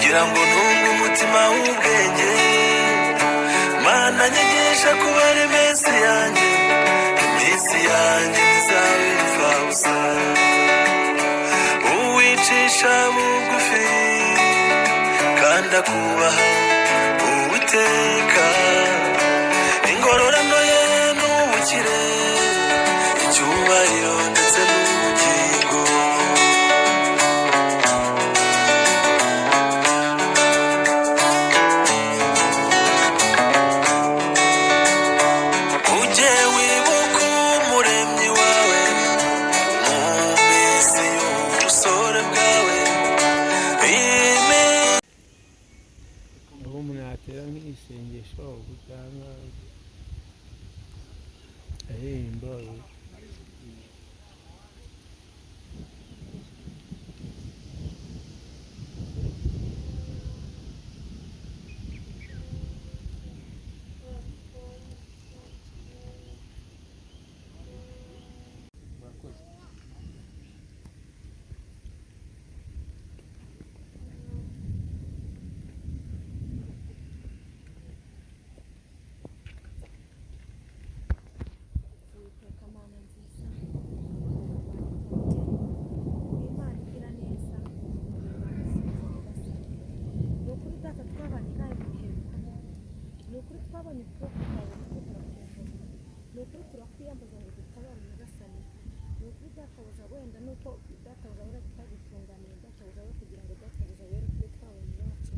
Kugira ngo ntunge umutima w'ubwenge. Mana, nyigisha kubara iminsi yanjye, iminsi yanjye ntizabe imfabusa. Uwicisha bugufi kandi akubaha Uwiteka, ingororano ye ni ubukire, icyubahiro ndetse n'ubugingo. Ujye wibuka Umuremyi wawe mu minsi y'ubusore bwawe. Aho umuntu yatera nk'isengesho cyangwa aririmba. Murakoze. Uwiteka Mana nziza, uri Imana igira neza, uri Imana isubiza nyagasani. Ni ukuri Data, twabanye nawe mu bihe bikomeye. Ni ukuri twabonye ukuboko kwawe guhora ku ngoma. Ni ukuri turakwiyambaza ngo dutabare, nyagasani. Ni ukuri Databuja, wenda nuko Databuja wera tutagutunganiye, Databuja we, kugira ngo Databuja wera tube twabonye iwacu,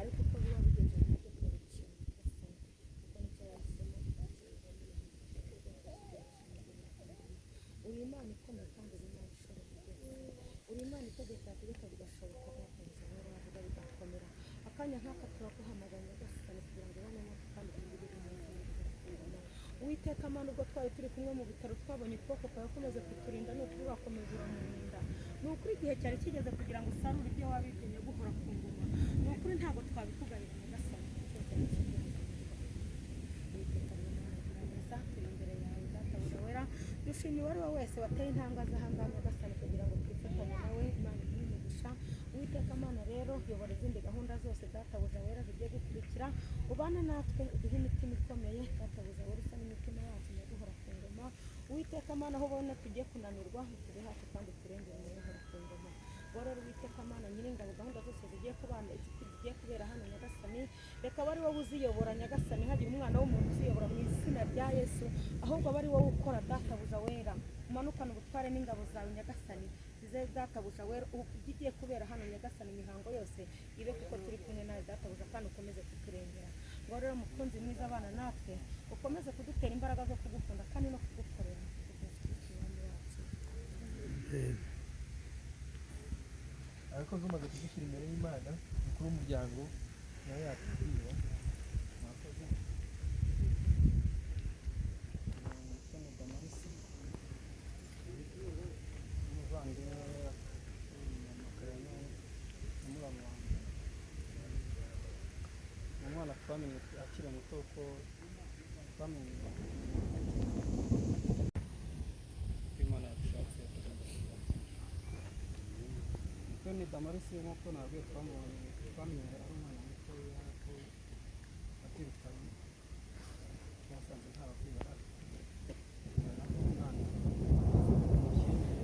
ariko uko biba bigenze nabyo turabishima, nyagasani, kuko nicyo wahisemo. Uri Imana ikomeye kandi uri Imana ishobora byose. Uri Imana itegeka, yategeka bigashoboka. Databuja wera, wavuga bigakomera. Akanya nk'aka turaguhamagara, nyagasani, kugira ngo ubane natwe kandi tugirire neza neza. Uwiteka Mana, ubwo twari turi kumwe mu bitaro, twabonye ukuboko kwawe ukomeza kuturinda. Ni ukuri urakomeza uramurinda. Ni ukuri igihe cyari kigeze kugira ngo usarure ibyo wabibye guhora ku ngoma. Ni ukuri ntabwo twabikugarira, nyagasani, kuko cyari kigeze. Uwiteka Mana igira neza, turi imbere yawe, Databuja wera. Dushimiye uwo ari we wese wateye intambwe azahangaha, nyagasani, kugira ngo twifatanye nawe. Imana iguhe umugisha. Uwiteka Mana rero, yobora izindi gahunda zose, Databuja wera, zigiye gukurikira. Ubane natwe, uduhe imitima ikomeye, Databuja wera, usa n'imitima yacu nyaguhora ku ngoma. Uwiteka Mana, aho ubona tugiye kunanirwa, tube hafi kandi turengere, nyaguhora ku ngoma. Borora, Uwiteka Mana Nyiringabo, gahunda zose zigiye kubana, zigiye kubera hano, nyagasani, reka abe ari wowe uziyobora, nyagasani. Ntihagire umwana w'umuntu uziyobora mu izina rya Yesu, ahubwo abe ari wowe ukora, Databuja wera. Umanukane ubutware n'ingabo zawe, nyagasani, zize, Databuja wera, igiye kubera hano, nyagasani, imihango yose ibe kuko turi kumwe nawe, Databuja, kandi ukomeze kuturengera. Ngo rero mukunzi mwiza, abana natwe, ukomeze kudutera imbaraga zo kugukunda kandi no kugukorera, Yesu Kristo Umwami wacu. Ariko zumaze kudushyira imbere y'Imana, umukuru w'umuryango nawe yatubwira. Murakoze. Mutoni Damarisi, umuvandimwe Makarena na muramu wanjye. Ni umwana twamenye akiri muto, ko twamenye ko Imana yabishatse tugomba kubyakira. Mutoni Damarisi, nk'uko nabwiye, twamubonye, twamenye ari umwana mutoya, ko atirukanye twasanze nta babyeyi bari afite. Umwana umushyingiye.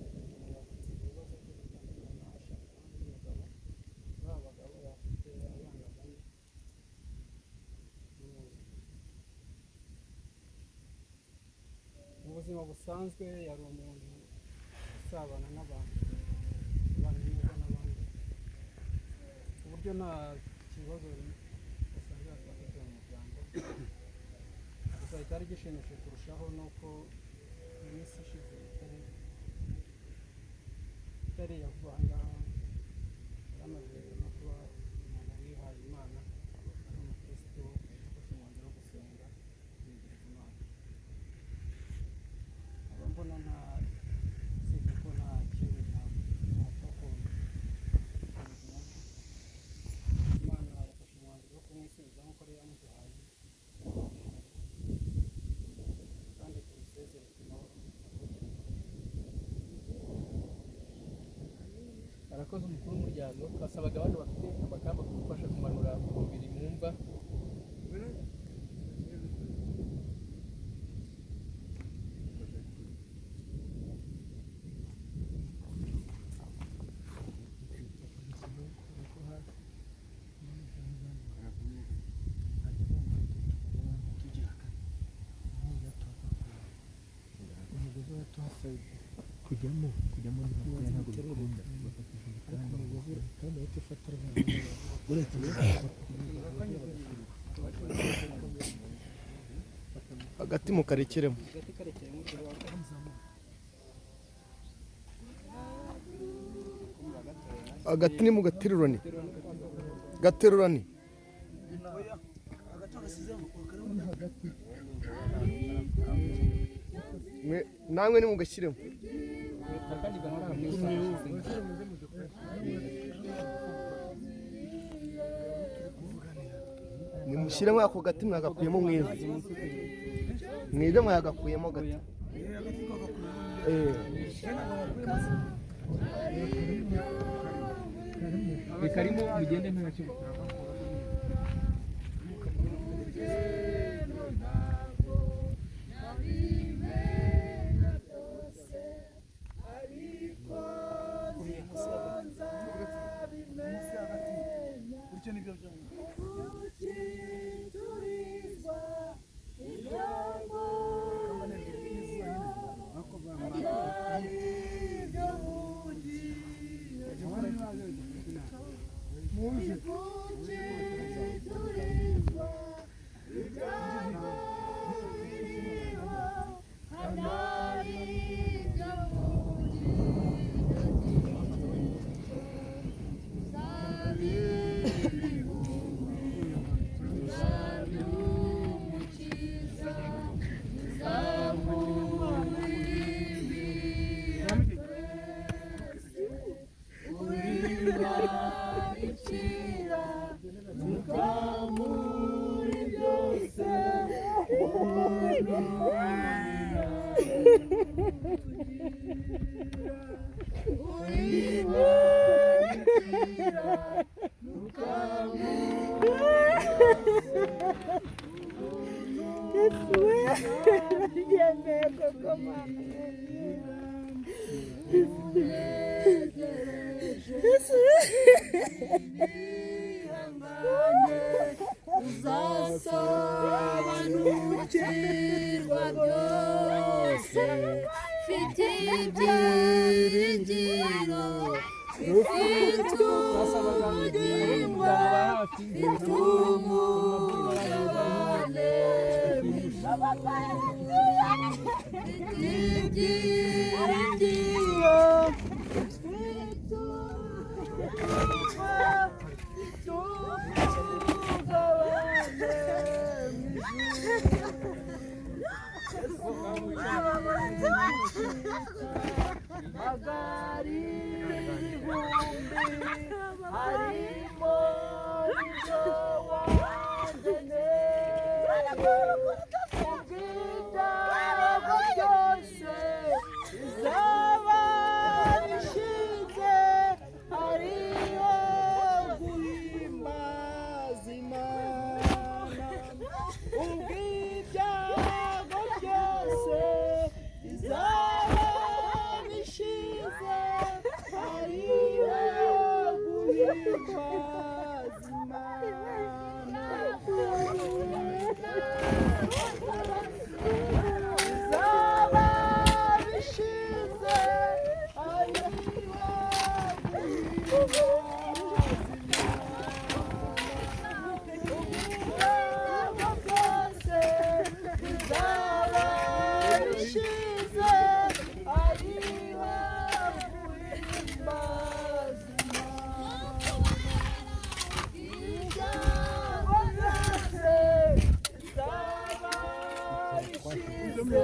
Ibibazo byo gutandukana, ashaka undi mugabo. Muri abo bagabo afite abana bane n'umwuzukuru. Mu buzima busanzwe yari umuntu usabana n'abantu, ubana neza n'abandi, ku buryo nta kibazo usanga afite mu muryango. Gusa icyari gishimishije kurushaho ni uko mu minsi ishize itari iya vuba aha ngaha, yari amaze no kuba umuntu wihaye Imana, ari umukristo ufashe umwanzuro wo gusenga yegereza Imana. Aba mbona nta usibye ko nta kintu napfa ku buzima bwe. Imana yafashe umwanzuro wo kumwisubiza nk'uko yari yamuduhaye, kandi tumusezere ku mahoro, aruhukire mu mahoro. Arakoze umukuru w'umuryango. Twasabaga abantu bafite amakamba kudufasha kumanura umubiri mu mva. Kujyamo kujyamo ntabwo bikunda, bafatisha igitanda kandi bahita ufata uretse. Hagati mu karekeremo. Hagati ni mu gaterurane, gaterurane. Namwe ni mugashyiremo. Akandi gakamba. Nimushyiremo ako gati mwagakuyemo mwiza mwiza mwagakuyemo gati. Bikarimo mugende ntacyo. Uzasobanukirwa byose, mfite ibyiringiro, mfite ubugingo, mfite umugabane, mfite ibyiringiro, mfite umugabane. Magari ibihumbi harimo ibyo wangeneye, ubw'ibyago byose bizaba bishize, hariho guhimbaza Imana. Ubw'ibyago byose bizaba bishize, hariho guhimbaza Imana. Bizaba bishize, hariho guhimbaza Imana. Byose bizaba bishize, hariho guhimbaza Imana. Ibyago byose bizaba bishize,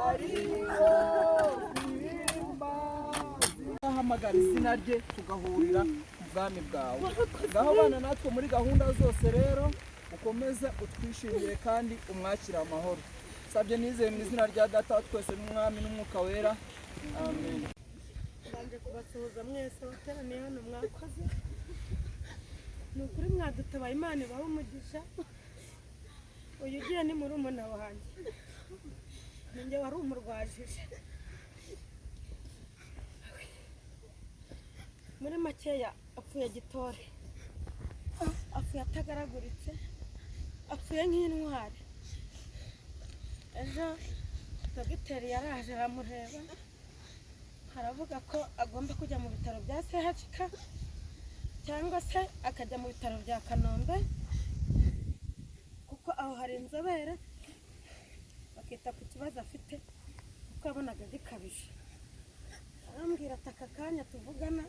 hariho guhimbaza. Ahamagara izina rye tugahurira mu bwami bwawe. Ngaho bana natwe muri gahunda zose rero, ukomeze utwishimire kandi umwakire amahoro. Sabye nizeye mu izina rya Data wa twese n'Umwami n'Umwuka Wera, amen. Mbanje kubasuhuza mwese abateraniye hano, mwakoze ni ukuri, mwadutabaye, Imana ibahe umugisha. Uyu ugiye ni murumuna wanjye, ninjye wari umurwajije. Muri makeya apfuye gitore, apfuye atagaraguritse, apfuye nk'intwari. Ejo dogiteri yaraje aramureba, aravuga ko agomba kujya mu bitaro bya CHK cyangwa se akajya mu bitaro bya Kanombe, kuko aho hari inzobere bakita ku kibazo afite, kuko yabonaga gikabije. Arambwira ati aka kanya tuvugana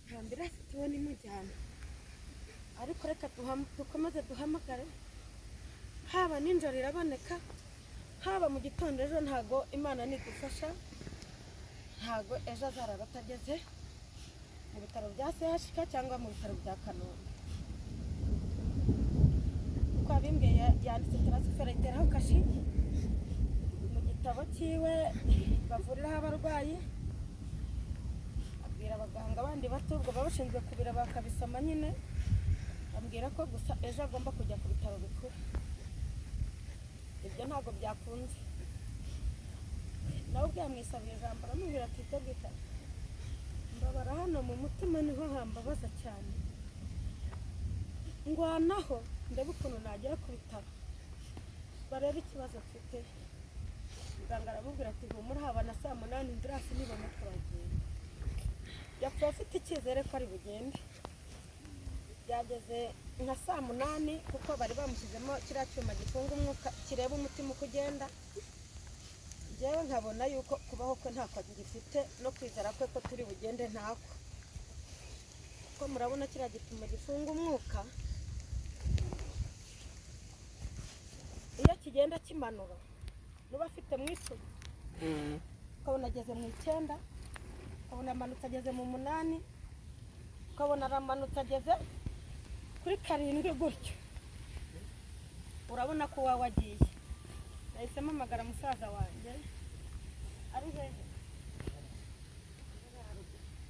nta ambulance tubona imujyana, ariko reka dukomeze duhamagare, haba nijoro iraboneka, haba mu gitondo ejo. Ntago Imana nidufasha, ntago ejo azarara atageze mu bitaro bya CHK cyangwa mu bitaro bya Kanombe. Uko abimbwiye, yanditse transfert, ayiteraho kashi mu gitabo cyiwe bavuriraho abarwayi, abwira abaganga bandi bato, ubwo baba bashinzwe kubira bakabisoma nyine, ambwira ko gusa ejo agomba kujya ku bitaro bikuru. Ibyo ntabwo byakunze. Nawe ubwe yamwisabiye ijambo, aramubwira ati dogita, mbabara hano mu mutima, niho hambabaza cyane, ngwanaho ndebe ukuntu nagera ku bitaro barebe ikibazo mfite. Muganga aramubwira ati humura, haba na saa 8 ambulance nibona turagenda. Yapfuye afite icyizere ko ari bugende. Byageze nka saa 8, kuko bari bamushyizemo kiriya cyuma gifunga umwuka kireba umutima uko ugenda. Njyewe nkabona yuko kubaho kwe ntako gifite, no kwizera kwe ko turi bugende ntako, kuko murabona kiriya gipimo gifunga umwuka iyo kigenda kimanura, nuba afite mu 10 ukabona ageze mu 9, ukabona amanutse ageze mu 8, ukabona aramanutse ageze kuri 7 gutyo, urabona ko uwawe agiye. Nahise mpamagara musaza wanjye ari hehe,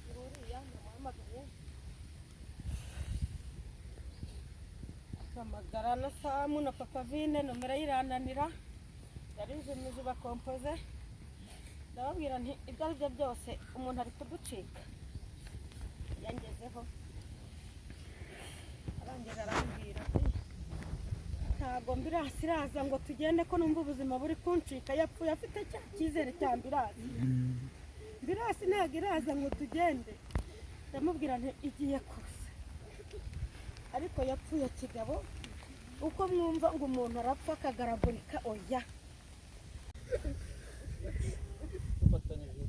nguriya namuhamagaye, mpamagara na Samu na Papa Vine, nomero ye irananira, yarijimije bakompoze. Ndababwira nti ibyo ari byo byose umuntu ari kuducika. Yangezeho arangije arambwira ati ntabwo ambulance iraza ngo tugende, ko numva ubuzima buri kuncika. Yapfuye afite cya cyizere cya ambulance. Ambulance ntabwo iraza ngo tugende. Ndamubwira nti igiye kuza. Ariko yapfuye kigabo, uko mwumva ngo umuntu arapfa akagaragurika, oya. Dufatanyije